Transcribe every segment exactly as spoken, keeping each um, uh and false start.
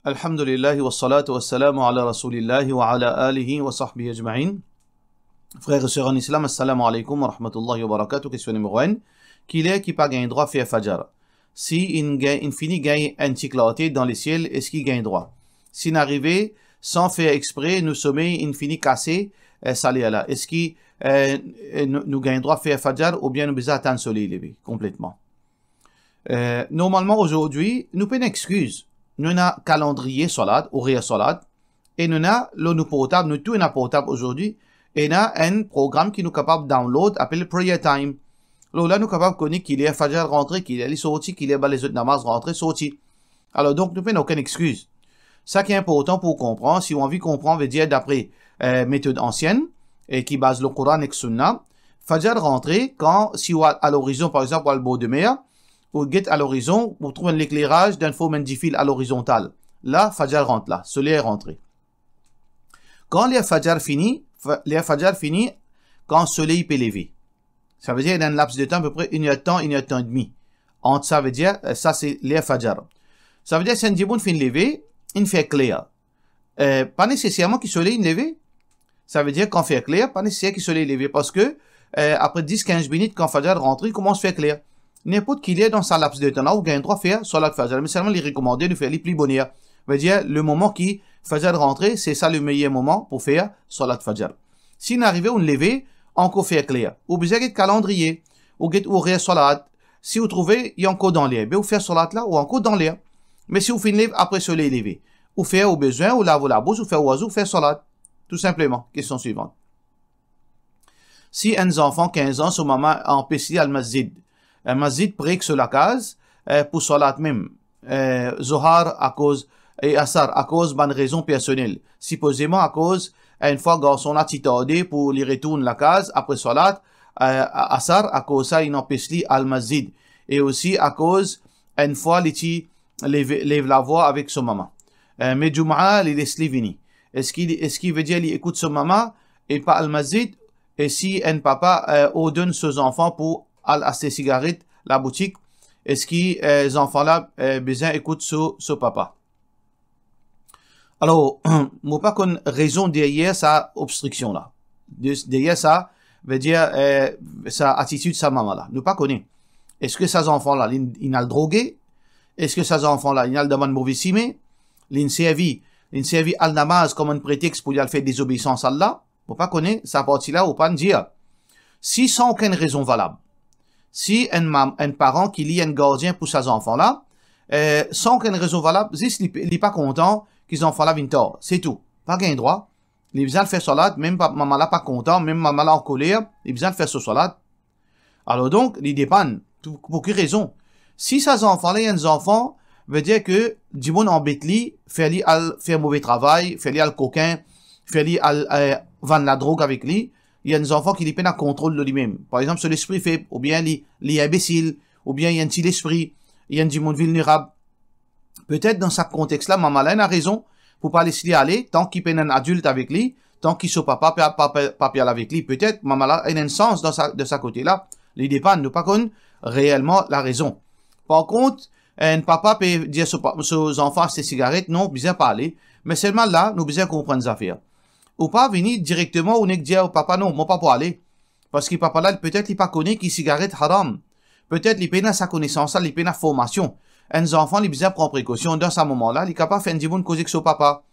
Alhamdulillah, wa salatu wa salamu ala Rasulillah wa ala alihi wa sahbihi ajma'in. Frer e ser an Islam, assalamu alaikum wa rahmatullahi wa barakatuh. Kestion nimero enn, kiler ki pa gagn drwa fer fajar? Si inn gagn, inn fini gagn enn ti klarte dan lesiel, eski gagn drwa? Si inn arive san fer expre, nou somey inn fini kase, eh, sa ler la, eski, eh, eh, nou, nou gagn drwa fer fajar oubien nou bizin atann soley leve konpletman? Eh, normalman, azordi, nou pena exkiz. Nou ena kalandriye salat, orer salat, e nou ena lor nou portab, nou tou ena portab azordi, ena enn program ki nou kapav download, apel Prayer Time. Lor la, nou kapav kone kiler fajar rantre, kiler li sorti, kiler bann lezot namaz rantre, sorti. Alor, donk, nou pena okenn exkiz. Sa ki inportan pou konpran, si ou anvi konpran, vedir dapre, eh, metod ansienn, e ki baz lor Koran ek Sunna, fajar rantre kan, si ou al, al orizon, par exanp, ou al bor de mer, ou get al orizon, ou trouv enn lekleraz, dan enn form enn difil al orizontal. La, fajar rant la, soley rantre. Kan ler fajar fini, fa-, ler fajar fini, kan soley pe leve. Savedir, ena enn laps de tan, apepre enn er tan, enn er tan edmi. Ant sa, vedir, eh, sa se ler fajar. Savedir, si enn dimoun finn leve, inn fer kler. Eh, pa neseserman ki soley inn leve. Savedir, kan fer kler, pa neseser ki soley leve, parski, eh, apre dis, kinz minit, kan fajar rantre, li koumans fer kler. Ninport ki ler dan sa laps de tan la, ou gagn drwa fer salat fajar, me selman li rekomande nou fer li pli boner. Vedir, le moman ki fajar rantre, se sa le meyer moman pou fer salat fajar. Si inn arive, ou leve, ankor fer kler. Ou bizin get kalandriye, ou get orer salat. Si ou trouve li ankor dan ler, be ou fer salat la, ou ankor dan ler. Me si ou finn lev apre soley leve, ou fer ou bezwin, ou lav ou labous, ou fer ou wazu, ou fer salat. Tou sinpleman. Kestion swivan. Si enn zanfan kinz an, so mama anpes li al masjid, eh, masjid pre ek so lakaz, eh, pou salat mem, eh, Zohar akoz, e Asar akoz bann rezon personel. Sipozeman akoz enn fwa garson la ti tarde pou li retourn lakaz apre salat, eh, Asar, akoz sa inn anpes li al masjid. E osi akoz enn fwa li ti lev, lev lavwa avek so mama. Eh, me Jumaa, li les li vini. Eski li, eski vedir li ekout so mama e pa al masjid? E si enn papa, eh, ordonn so zanfan pou al aste sigaret laboutik, eski, eh, zanfan la, eh, bizin ekout so, so papa? Alor, mo pa konn rezon deryer sa obstriksion la. De-, deryer sa, vedir, eh, sa atitid sa mama la. Nou pa kone. Eski sa zanfan la, li, li al droge? Eski sa zanfan la, li al dan bann move simin? Li servi, li servi al namaz kouma enn pretex pou li al fer dezobeisans Allah? Mo pa kone, sa parti la ou pa dir. Si san okenn rezon valab, si enn mam-, enn paran ki li enn gardien pou sa zanfan la, eh, san okenn rezon valab, zis li, li pa kontan ki zanfan la vinn tar, se tou. Pa gagn drwa. Li bizin al fer salat, mem pa, mama la pa kontan, mem mama la ankoler, li bizin al fer so salat. Alor donk, li depann pou, pou ki rezon. Si sa zanfan la, li enn zanfan, vedir ki dimoun anbet li, fer li al fer move travay, fer li al kokin, fer li al, eh, vann ladrog avek li, li enn zanfan ki li pena kontrol lor limem. Par exanp, so lespri feb, oubien li, li inbesil, oubien li enn ti lespri, li enn dimoun vilnerab. Petet dan sa kontex la, mama la ena rezon pou pa les li ale, tan ki pena enn adilt avek li, tan ki so papa pa, pa, pa, pa pe al avek li. Petet mama la ena enn sans dan sa, dan sa kote la. Li depann, nou pa konn reelman larezon. Par kont, enn papa pe dir so pa, so zanfan aste sigaret, non, bizin pa ale. Me selman la, nou bizin konpran zafer. Ou pa vini direkteman, ou nek dir, "O papa, non, mo pa pou ale." Parski papa la, petet li pa kone ki sigaret haram. Petet li pena sa konesans la, li pena formasion. Enn zanfan, li bizin pran prekosion. Dan sa moman la, li kapav fer enn dimoun koz ek so papa.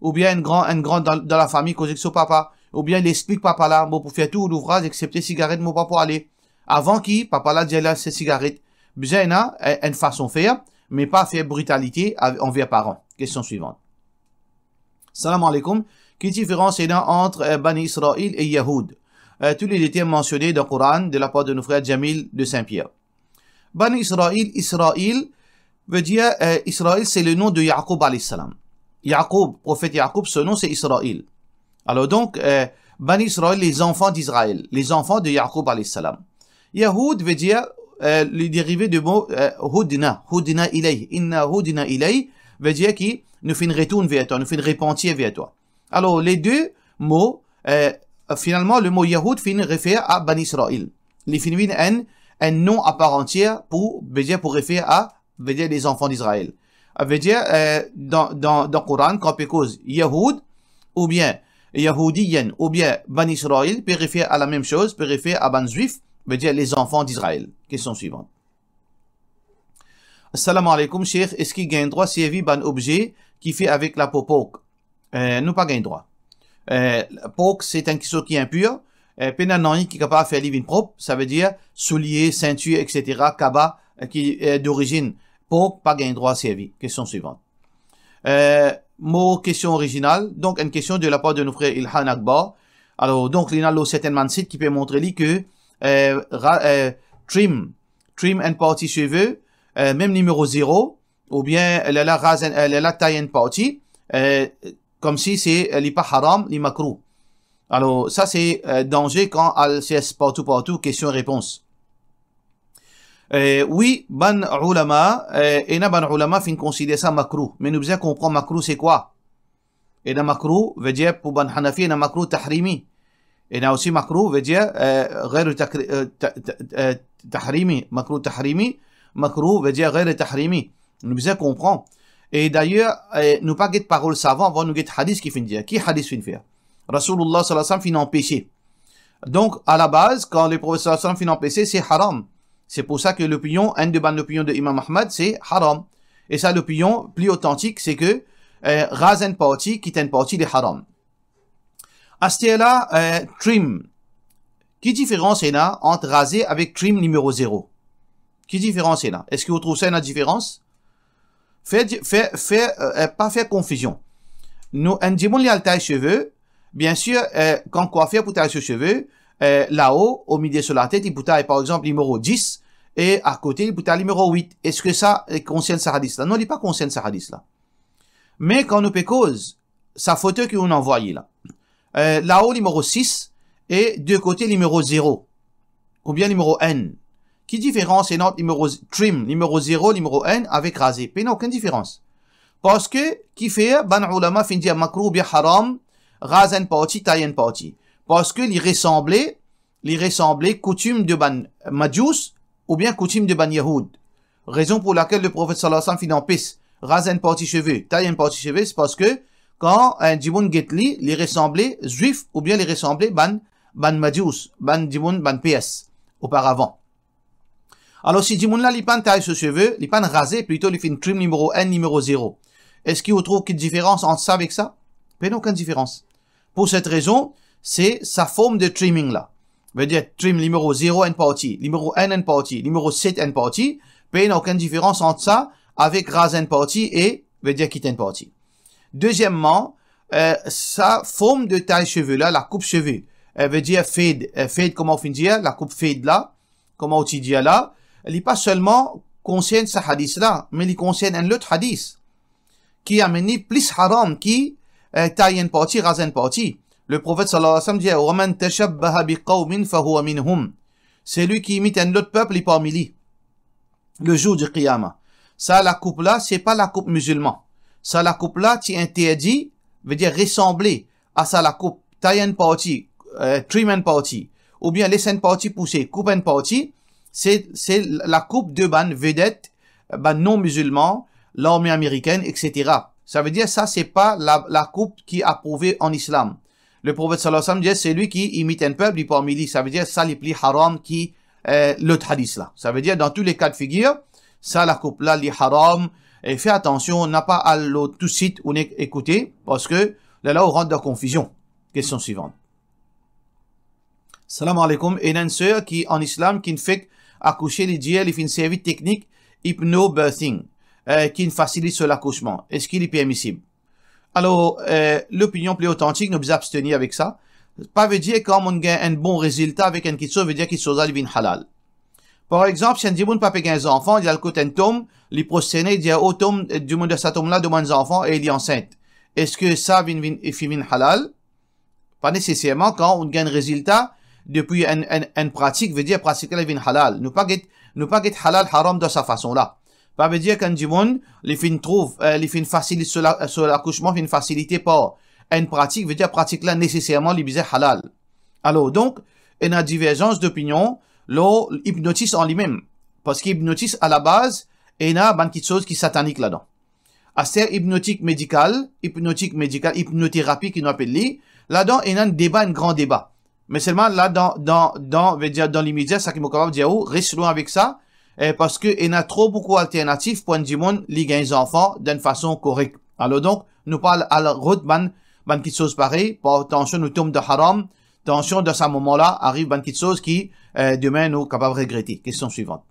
Oubien enn gran, enn gran dan, dan lafami koz ek so papa. Oubien li explik papa la, "Mo pou fer tou louvraz, exepte sigaret, mo pa pou ale." Avan ki papa la dir li aste sigaret. Bizin ena, eh, enn fason fer, me pa fer britalite av-, anver paran. Kestion swivan. Salam alaikum. Ki diferans ena ant, eh, Bani Israil e Yahoud? Eh, tou le de term mansione dan Koran de lapar de nou frer Jamil de Saint-Pierre. Bani Israil, Israil vedir, eh, Israil, se le nom de Yakoub alayhi salam. Yakoub, profet Yakoub, so nom se Israil. Alor donk, eh, Bani Israil, les enfants d'Israël, les enfants de Yakoub alayhi salam. Yahoud vedir, eh, li derive de mo, eh, hudna, hudna ilayh, inna hudna ilayh, vedir ki nou finn retourn ver twa, nou finn repantir ver twa. Alor, le de mo, eh, finalman, le mo Yahoud finn refer a Bani Israil. Li finn vinn enn, enn nom a par antier pou, vedir pou refer a, vedir les enfants d'Israël. Savedir, eh, dan, dan, dan Koran, kan pe koz Yahoud, oubien Yahoudiyyin, oubien Bani Israil, pe refer a lamem soz, pe refer a bann Zwif, savedir lezanfan d'Izrael. Kestion swivan. Assalamu alaikum, Sheikh, eski gagn drwa servi bann obze ki fer avek lapo pork? Eh, nou pa gagn drwa. Eh, pork, se enn kiksoz ki inpir. Eh, pena nanye ki kapav fer li vinn prop, savedir soulie, sintir, et cetera, kaba, eh, ki, eh, dorizinn pork, pa gagn drwa servi. Kestion swivan. Eh, mo kestion orizinal, donk enn kestion de lapar de nou frer Ilhan Akbar. Alor, donk, li ena lor sertenn bann sit ki pe montre li ke, eh, ra-, eh, trim, trim enn parti seve, eh, mem nimero zero, oubien lerla raz enn, eh, lerla tay enn parti, eh, koumsi se, eh, li pa haram, li makrouh. Alor, sa se, eh, danze kan al sers partou, partou, kestion repons. Eh, wi, bann oulama, eh, ena bann oulama finn konsider sa makrouh, me nou bizin konpran makrouh se kwa. Ena makrouh, vedir pou bann Hanafi, ena makrouh tahrimi. Ena osi makrouh, vedir, eh, ghayr takri-, eh, ta-, ta-, eh, tahrimi, makrouh tahrimi, makrouh, vedir ghayr tahrimi. Nou bizin konpran. E dayer, eh, nou pa get parol savan avan nou get hadis ki finn dir. Ki hadis finn fer? Rasoulullah sallallahu alayhi wa sallam finn anpese. Donk, a la baz, kan Leprofet sallallahu alayhi wa sallam finn anpese, se haram. Se pou sa ke lopinion, enn de bann lopinion de Imam Ahmad, se haram. E sa lopinion pli otantik, se ke, eh, raz enn parti, kit enn parti, li haram. Aster la, eh, trim. Ki diferans ena ant raze avek trim nimero zero? Ki diferans ena? Eski ou trouv sa ena diferans? Fer di-, fer, fer, eh, eh, pa fer konfizion. Nou, enn dimoun li al tay seve, biensir, eh, kan kwafer pou tay so seve, eh, lao, omilie so latet, li pou tay, par exanp, nimero dis, e akote, li pou tay nimero wit. Eski sa, eh, konsern sa hadis la? Non, li pa konsern sa hadis la. Me kan nou pe koz, sa foto ki ou'nn anvwaye la. Eh, lao nimero sis e de kote nimero zero, oubien nimero enn. Ki diferans ena ant nimero z-, trim, nimero zero, nimero enn avek raze? Pena okenn diferans. Parski kifer bann oulama finn dir makrouh oubien haram, raz enn parti, tay enn parti? Parski li resanble li resanble koutim de bann Majous oubien koutim de bann Yahoud. Rezon pou lakel Leprofet sallallahu alayhi wa sallam finn anpes raz enn parti seve, tay enn parti seve, se parski kan enn dimoun get li, li resanble Zwif oubien li resanble bann, bann Majous, bann dimoun, bann Pers, oparavan. Alor, si dimoun la, li pa'nn tay so seve, li pa'nn raze, plito li finn trim nimero enn, nimero zero. Eski ou trouv ki diferans ant sa avek sa? Pena okenn diferans. Pou set rezon, se sa form de trimming la. Vedir trim nimero zero enn parti, nimero enn enn parti, nimero set enn parti, pena okenn diferans ant sa avek raz enn parti e, vedir kit enn parti. Dezieman, eh, sa form de tay seve la, lakoup seve, eh, vedir fade, eh, fade, kouma ou finn dir, lakoup fade la, kouma ou ti dir la, li pa selman konsern sa hadis la, me li konsern enn lot hadis ki amenn li plis haram ki, eh, tay enn parti, raz enn parti. Leprofet sallallahu alayhi wa sallam dir, "Wa man tashabbaha bi qawmin fahuwa minhum." Selwi ki imit enn lot pep, li parmi li. Le jour du qiyama. Sa lakoup la, se pa lakoup mizilman. Sa lakoup la ti interdi, vedir resanble a sa lakoup, tay enn parti, eh, trim enn parti, oubien les enn parti pouse, koup enn parti, se, se lakoup de bann vedet, bann non mizilman, larme amerikenn, et cetera. Savedir sa, se pa la, lakoup ki aprouve an islam. Leprofet sallallahu alayhi wa sallam dir, selwi ki imit enn pep, li parmi li. Savedir sa, li pli haram ki, eh, lot hadis la. Savedir, dan tou le ka de figir, sa lakoup la, li haram. E fer atansion, napa al lor tou sit ou nek ekoute, parski lerla ou rant dan konfizion. Kestion swivan. Salam alaikum. Ena enn ser ki an islam ki'nn fek akouse, li dir li finn servi teknik hypnobirthing, eh, ki'nn fasilit so lakousman. Eski li permisib? Alor, eh, lopinion pli otantik, nou bizin abstenir avek sa. Pa vedir kan mo'nn gagn enn bon rezilta avek enn kiksoz, vedir kiksoz la li vinn halal. Par exanp, si enn dimoun pa pe gagn zanfan, li al kot enn tom, li prosterne, li dir, "O tom, eh, dimoun dan sa tom la, donn mwa enn zanfan," e li ansint. Eski sa vinn, vinn, finn vinn halal? Pa neseserman kan ou gagn rezilta depi enn, enn, enn pratik, vedir pratik la vinn halal. Nou pa get, nou pa get halal haram dan sa fason la. Pa vedir kan dimoun, li finn trouv, eh, li finn fasilit so la, so lakousman, finn fasilite par enn pratik, vedir pratik la neseserman li bizin halal. Alor, donk, ena diverzans dopinion lor ipnotis an limem. Parski ipnotis, a la baz, ena bann kiksoz ki satanik ladan. Aster ipnotik medikal, ipnotik medikal, ipnoterapi ki nou apel li, ladan ena enn deba, enn gran deba. Me selman la dan, dan, dan, vedir dan limedia, sa ki mo kapav dir ou, res lwin avek sa, eh, parski ena tro boukou alternatif pou enn dimoun li gagn zanfan dan enn fason korek. Alor donk, nou pa al, al rod bann, bann kitsoz parey, par tansion nou tom dan haram, tansion dan sa moman la, ariv bann kitsoz ki, eh, demin nou kapav regrete. Kestion swivan.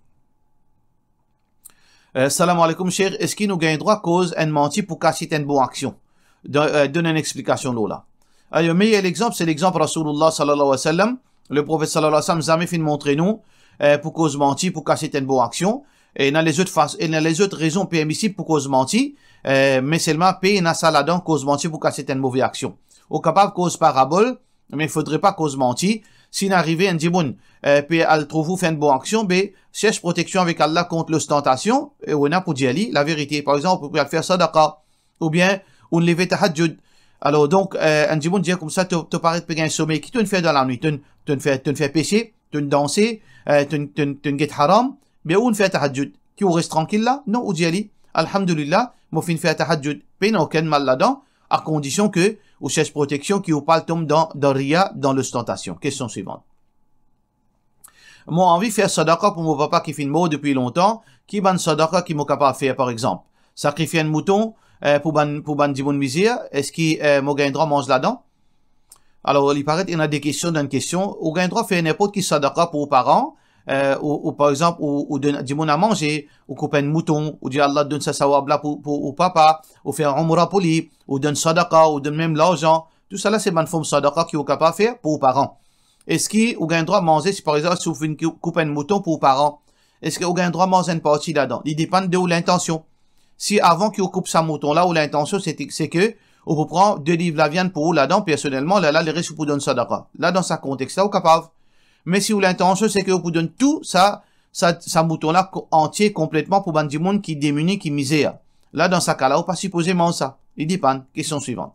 Eh, salam aleykoum, Sheikh. Eski nou gagn drwa koz enn manti pou kasiet enn bon aksion? Don, eh, donn enn explikasion lor la. Alor, meyer lexanp, se lexanp Rasoulillah sallallahu alayhi wa sallam. Leprofet sallallahu alayhi wa sallam zame finn montre nou, eh, pou koz manti pou kasiet enn bon aksion. E ena lezot fas-, ena lezot rezon permisib pou koz manti, eh, me selman pe ena sa ladan koz manti pou kasiet enn move aksion. Ou kapav koz parabol, me fodre pa koz manti. Si inn arive enn dimoun, eh, pe al trouv ou fer enn bon aksion, be, sers proteksion avek Allah kont lostantasion, e ou ena pou dir li laverite. Par exanp, ou pe al fer sadaqa, oubien ou leve tahajjud. Alor donk, eh, enn dimoun dir koumsa, to, to paret pe gagn somey, ki to'nn fer dan lanwit? To'nn, to'nn fer, to'nn fer pese, to'nn danse, eh, to'nn, to'nn, to'nn get haram, be ou'nn fer tahajjud. Ki ou res trankil la? Non, ou dir li, alhamdulillah, mo finn fer tahajjud. Pena okenn mal ladan, a kondision ke ou sers proteksion, ki ou pa al tom dan, dan riya, dan lostantasion. Kestion swivan. Mo anvi fer sadaqa pou mo papa ki finn mor depi lontan, ki bann sadaqa ki mo kapav fer, par exanp? Sakrifie enn mouton, eh, pou bann, pou bann dimoun mizer, eski, eh, mo gagn drwa manz ladan? Alor, li paret ena de kestion dan enn kestion. Ou gagn drwa fer ninport ki sadaqa pou ou paran, eh, ou, ou, par exanp, ou, ou donn dimoun a manze, ou koup enn mouton, ou dir Allah donn sa sawab la pou, pou ou papa, ou fer umra pou li, ou donn sadaqa, ou donn mem larzan. Tousala se bann form sadaqa ki ou kapav fer pou ou paran. Eski ou gagn drwa manze, si par exanp, si ou finn kou-, koup enn mouton pou ou paran, eski ou gagn drwa manz enn parti ladan? Li depann de ou lintansion. Si avan ki ou koup sa mouton la, ou lintansion se, se ke ou pou pran de liv laviann pou ou ladan personelman, lerla leres ou pou donn sadaqa. La, dan sa kontex la, ou kapav. Me si ou lintansion se ke ou pou donn tou sa, sa, sa mouton la ko-, antie, konpletman pou bann dimoun ki demini, ki mizer, la, dan sa ka la, ou pa sipoze manz sa. Li depann. Kestion swivan.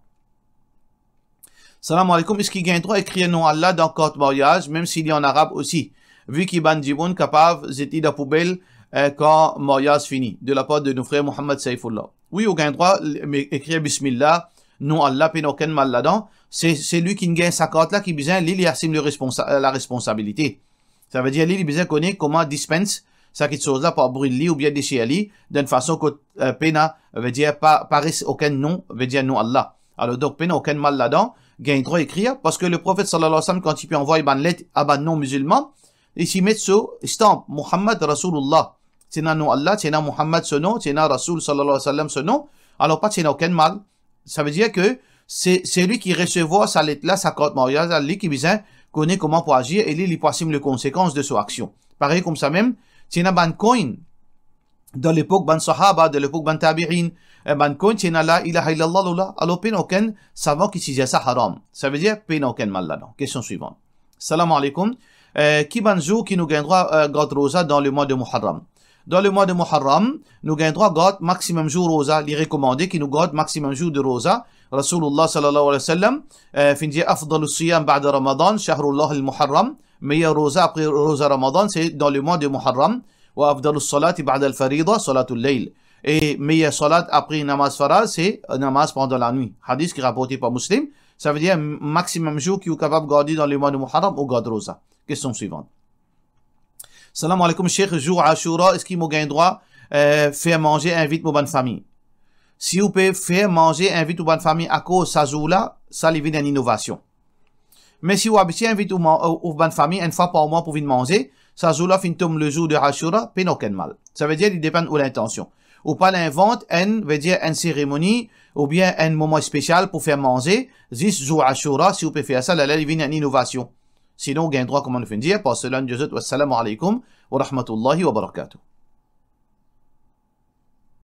Salam aleykoum, eski gagn drwa ekrir non Allah dan kart maryaz, mem si li an arab osi, vi ki bann dimoun kapav zet li dan poubel, eh, kan maryaz fini? De lapar de nou frer Mohammad Saifullah. Wi, ou gagn drwa, me ekrir Bismillah, non Allah, pena okenn mal ladan. Se, selwi ki gagn sa kart la ki bizin, li, li asim le responsa-, la responsabilite. Savedir li, li bizin kone kouma dispens sa kitsoz la, pa bril li oubien desir li, dan enn fason kot, eh, pena, vedir pa, pa res okenn non, vedir non Allah. Alor donk, pena okenn mal ladan, gagn drwa ekrir, parski Leprofet sallallahu alayhi wa sallam, kan ti pe anvway bann let a bann non mizilman, li ti met so stamp, Muhammad Rasulullah. Ti ena non Allah, ti ena Muhammad so non, ti ena Rasul sallallahu alayhi wa sallam so non, alor pa ti ena okenn mal. Savedir ke se, selwi ki resevwar sa let la, sa kart maryaz la, li ki bizin kone kouma pou azir e li, li pou asim le konsekans de so aksion. Parey koumsa mem, ti ena bann koinn dan lepok bann sahaba, dan lepok bann tabi'in, eh, bann koinn ti ena la ilaha illallah lor la, alor pena okenn savan ki ti dir sa haram. Savedir pena okenn mal ladan. Kestion swivan. Salam aleykoum. Eh, ki bann zour ki nou gagn drwa, eh, gard roza dan lemwa de Muharram? Dan lemwa de Muharram, nou gagn drwa gard maximum zour roza. Li rekomande ki nou gard maximum zour de roza. Rasulullah sallallahu alayhi wa sallam, eh, finn dir, afdalu siyam ba'da Ramadan, shahrullah al-Muharram. Meyer roza apre roza Ramadan, se dan lemwa de Muharram. Wa afdalu salati ba'da al-farida, salatul layl. E meyer salat apre namaz faraz, se namaz pandan lanwit. Hadis ki raporte par Muslim. Savedir maximum zour ki ou kapav garde dan lemwa de Muharram, ou gard roza. Kestion swivan. Salam aleykoum, Sheikh, zour Ashura, eski mo gagn drwa, eh, fer manze, invit mo bann fami? Si ou pe fer manze, invit ou bann fami akoz sa zour la, sa li vinn enn inovasion. Me si ou abitie invit ou ma-, ou, ou bann fami enn fwa par mwa pou vinn manze, sa zour la finn tom le zour de Ashura, pena okenn mal. Savedir li depann ou lintansion. Ou pa al invant enn, vedir enn seremoni oubien enn moman spesial pou fer manze, zis zour Ashura, si ou pe fer sa, lerla li vinn enn inovasion. Sinon, ou gagn drwa, kouma nou finn dir, par salam dir zot, wassalamu aleykoum wa rahmatullahi wa barakatuh.